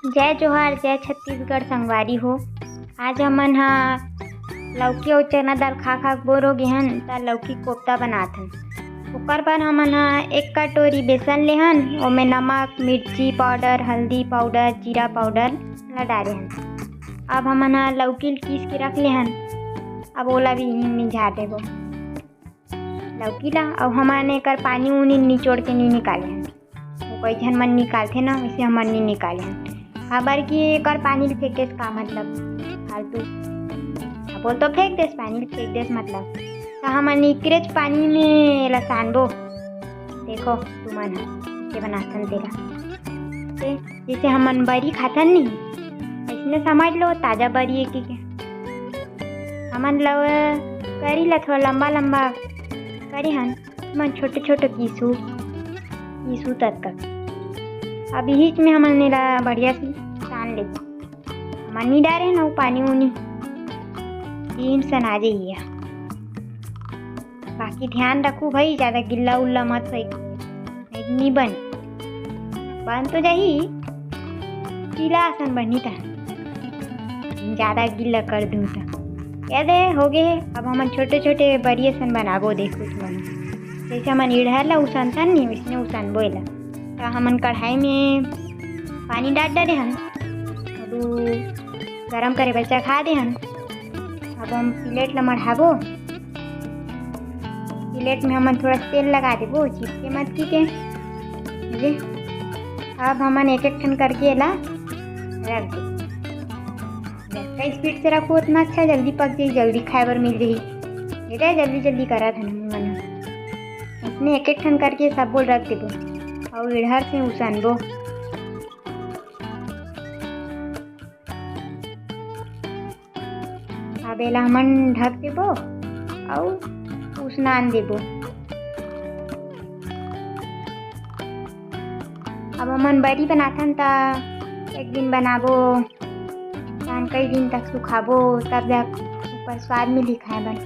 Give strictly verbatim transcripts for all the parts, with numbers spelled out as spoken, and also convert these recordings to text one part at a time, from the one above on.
जय जोहार, जय छत्तीसगढ़ संगवारी हो। आज हमन ह लौकी अउ चना दाल खा खा के बोर हो गे हन, त लौकी कोफ्ता बनात हन। ओकर बर हमन ह एक कटोरी बेसन ले हन, ओमे नमक, मिर्ची पाउडर, हल्दी पाउडर, जीरा पाउडर ला डारे हन। अब हमन ह लौकी ल पीस के रख ले हन। अब ओला भी इही में झार देबो लौकी ला। अउ हमन एकर पानी उनी निचोड़ के नी निकाले हन। वो कई झन मन निकालथे ना, वैसे हमन नी निकाले हन। काबर कि एकर पानी ल फेंके से का मतलब, फालतू। अब बोल तो फेंक देस, पानी ल फेंक देस मतलब। त हमन इकरेच पानी में एला सानबो। देखो तुमन ह के बनाथन तेला। ते जैसे हमन बरी खाथन नी, अइसने समझ लो ताजा बरी ए कहिके। हमन ल करी ला थोड़ा लंबा लंबा करे हन, हमन छोटे छोटे पीसू, पीसू ततका। अब इहीच में हमन एला बढ़िया से सान लेबो। हमन नी डारे हन अउ पानी उनी, तीन सन आ जाइए। बाकी ध्यान रखू भाई, ज्यादा गिल्ला उल्ला मत होई, नहीं नी बन, बन तो जाही, गीला असन बनी त, ज्यादा गिल्ला कर दूं त। ये दे, हो गे। अब हमन छोटे छोटे बरी असन बनाबो, देखो तुमन, जैसे हमन इड़हर ला उसनथन नी, वैसने उसनबो एला। त हमन कढ़ाई में पानी डाल डरे हन, अउ गरम करे बर चढ़ा दे हन। अब हम प्लेट ला मढ़ाबो। प्लेट में हमन थोड़ा तेल लगा देबो, चिपके मत कहिके। ले, अब हमन एक एक ठन करके एला रख दे। जतका स्पीड से रखो, उतना अच्छा, जल्दी पक जाई, जल्दी खाए बर मिल जाई। बेटा, जल्दी जल्दी करा था ना मन। इसने एक एक ठन करके सब बोल रख देबो, अउ इड़हर से उसनबो। अब एला हमन ढक देबो अउ उसनान देबो। अब हमन बरी बनाथन त एक दिन बनाबो, तहन कई दिन तक सुखाबो, तब जा ओकर स्वाद मिलही खाए बर।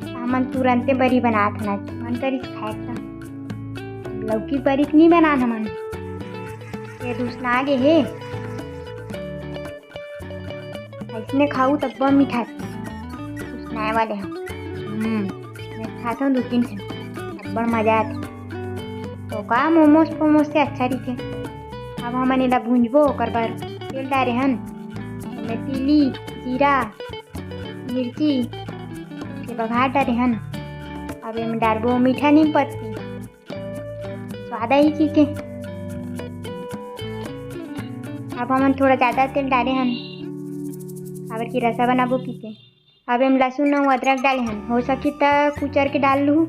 हमन तुरंते बरी बनाथन, आज मन करिस खाए त। लौकी बरी त नी बनान हमन, ये उसना गे हे। अइसने खाऊ त अब्बड़ मीठा आथे। उसनाए वाले ह। हम्म, मैं खाथंव दू तीन ठन। अब्बड़ मजा आथे। तो का मोमोज फोमोज से अच्छा रहिथे। अब हमन एला भूंजबो, ओकर बर तेल डारे हन। एमे तिली, जीरा, मिर्ची के बघार डारे हन। अब एमे डारबो मीठा नीम पत्ती। स्वाद आही कहिके। अब हमन थोड़ा ज्यादा तेल डारे हन, काबर कि रसा बनाबो कहिके। अब एम लहसुन अउ अदरक डाले हन, हो सकी त कुचर के डाल लूहू।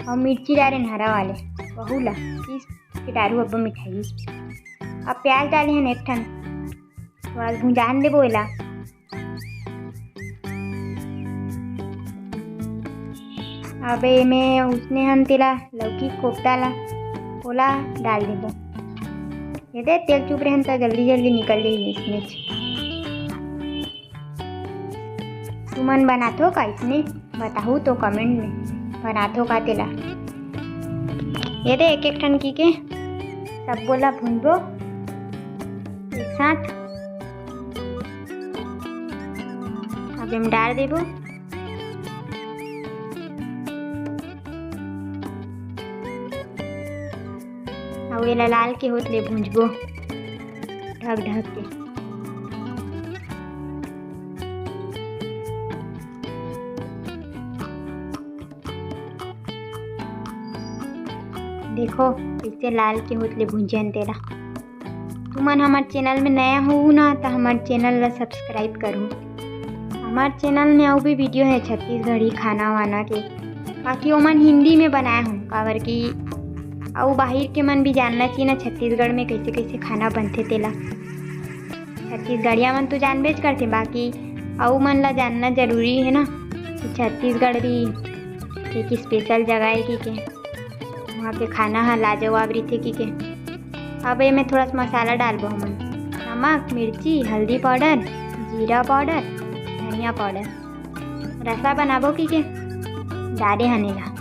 अउ मिर्ची डारे हन हरा वाले, वहू ला पीस के डारू, अब्बड़ मिठाई। अब प्याज डाले हन एक ठन, थोड़ा भुंजान देबो एला। अब एमे उसने हन तेला, लौकी कोफ्ता ला, ओला डाल देबो। ये दे, तेल चुप रहन त जल्दी जल्दी निकल जाही इसने। तुमन बनाथो का इसने? बताहू तो कमेंट में, बनाथो का तेला। ये दे, एक एक ठन कहिके सबो ला भूंजबो एक साथ। अब एम डाल देबो। अउ एला लाल के होत ले भूंजबो ढक ढक के। देखो, कइसे लाल के होत ले भूंजन तेला। तुमन हमर चैनल में नया हो ना, त हमर चैनल ला सब्सक्राइब करो। हमर चैनल में अउ भी वीडियो है छत्तीसगढ़ी खाना वाना के, बाकी ओमन हिंदी में बनाए हूँ, काबर कि अउ बाहिर के मन भी जानना चाहिए ना छत्तीसगढ़ में कैसे कैसे खाना बनथे तेला। छत्तीसगढ़िया मन तो जानबेच करथे, बाकी अउ मन ला जानना जरूरी है ना कि छत्तीसगढ़ भी एक स्पेशल जगह है कि के। वहाँ के खाना ह लाजवाब रहिथे कहिके। अब एमे थोड़ा सा मसाला डालबो हमन, नमक, मिर्ची, हल्दी पाउडर, जीरा पाउडर, धनिया पाउडर। रसा बनाबो कहिके डारे हन एला।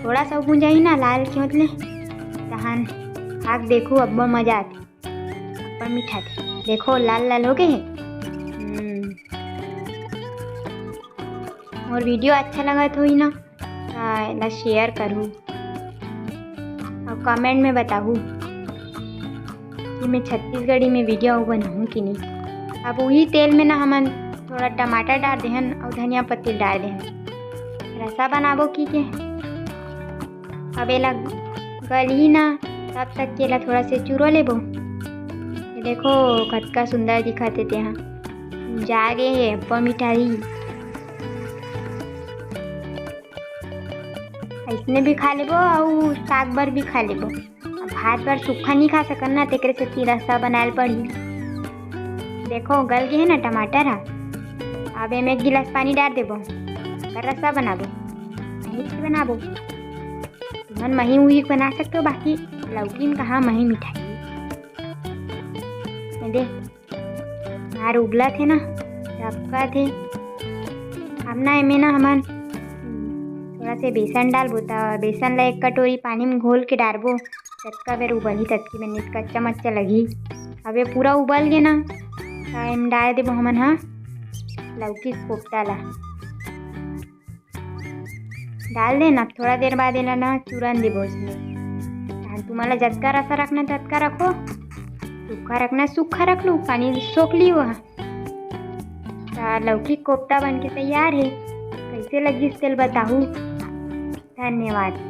थोड़ा सा भुंजाही ना लाल के होत ले, तहन खा के देखू, अब्बड़ मजा आथे। अब्बड़ मिठाथे। देखो, लाल लाल हो गए हे। हम्म। मोर video अच्छा लगत होही ना, त एला share करहू अउ comment में बताहू कि मैं छत्तीसगढ़ी में video अउ बनाहूँ कि नहीं। अब उही तेल में ना हमन थोड़ा टमाटर डार देहन अउ धनिया पत्ती डार देहन। रसा बनाबो की के। अब एला गलही ना, तब तक के एला थोड़ा से चुरो लेबो। ये देखो, कतका सुंदर दिखत हे तेहा। जा गे हे अब्बा मिठाई। अइसने भी खा लेबो अउ साग बर भी खा लेबो। अब भात बर सूखा नहीं खा सकन ना, तेकरे सेती रसा बनाए ल पड़ही। देखो, गल गे हे ना टमाटर ह। अब एमे एक गिलास पानी डार देबो, ओकर रसा बनाबो। मही भी बनाबो। तुमन मही उही बना सकते हो, बाकी लौकी में कहाँ मही मिठाई। ये दे, मार उबलत हे ना, टपकत हे। अब ना एमे ना हमन थोड़ा से बेसन डालबो, त बेसन ला एक कटोरी पानी में घोल के डारबो। जतका बेर उबलही, ततकी बेर नहीं त कच्चा मच्चा लगही। अब ये पूरा उबल गे ना, त एम डाल देबो हमन हा लौकी कोफ्ता ला। डाल देन। अब थोड़ा देर बाद एला ना चूरन देबो इसमें। तहन तुमन ला जतका रसा रखना, ततका रखो। सूखा रखना, सूखा रख लू, पानी सोख लियो हा। त लौकी कोफ्ता बन के तैयार हे। कैसे लगिस तेल बताहू। धन्यवाद।